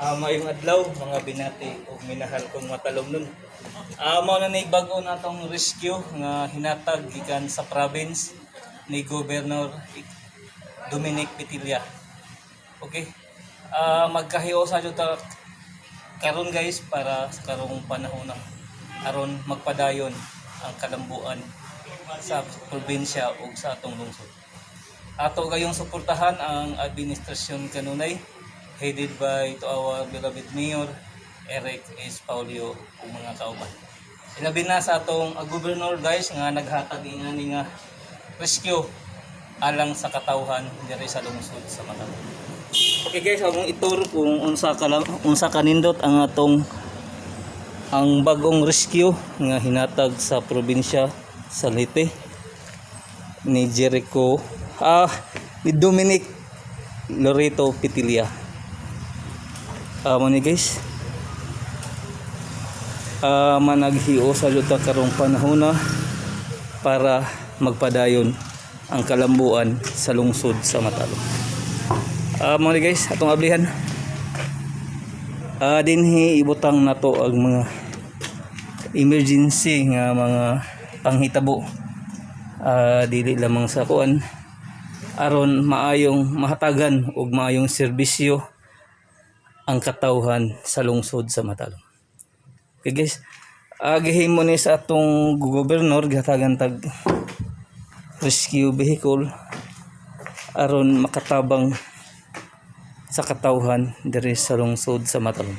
Maayong adlaw, mga binati ug minahal kong Matalomnon. Mao na ni bag-o natong rescue nga hinatag gikan sa province ni Governor Dominic Petilla. Okay. Magkahiusa jud ta karon, guys, para sa karong panahon na aron magpadayon ang kalambuan sa probinsya ug sa atong lungsod. Ato gayong suportahan ang administrasyon kanunay headed by to our beloved Mayor Eric S. Paulio ug mga kauban. Ilabi na sa atong governor, guys, nga naghatag ingani nga rescue alang sa katawhan diri sa lungsod sa Matalom. Okay guys, akong i-tour kung unsa kanindot ang atong ang bagong rescue nga hinatag sa probinsya sa Leyte ni Jericho ah ni Dominic Loreto Petilla. Mo ni, guys. Managhiusa jud ta karong panahona para magpadayon ang kalambuan sa lungsod sa Matalom. Mo ni, guys, atong ablihan. Dinhi ibutang nato ang mga emergency nga mga panghitabo. Dili lamang sa kuan, aron maayong mahatagan og maayong serbisyo ang katawhan sa lungsod sa Matalom. Okay guys, gihimo ni sa atong gobernador, gihatagan tag rescue vehicle aron makatabang sa katawhan diri sa lungsod sa Matalom.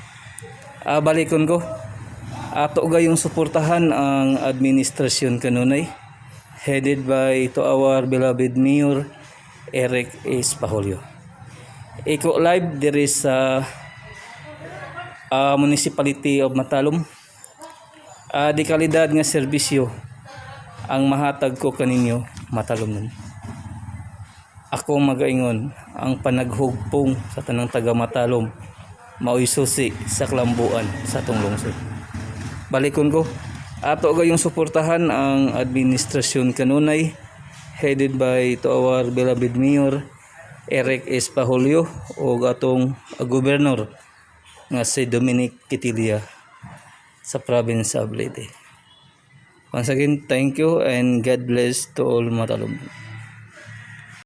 Balikon ko. Ato gayong suportahan ang administrasyon kanunay headed by to our beloved Mayor Eric S. Pahulyo. Iko live diri sa Municipality of Matalom. Di kalidad nga serbisyo ang mahatag ko kaninyo, Matalom nun. Ako magaingon, ang panaghugpong sa tanang taga Matalom maoy susi sa kalambuan sa atong lungsod. Balikon ko. Ato gayong suportahan ang administrasyon kanunay headed by to our beloved Mayor Eric S. Pahulyo o atong gobernador nga si Dominic Petilla sa province of Leyte. Once again, thank you and God bless to all Matalom.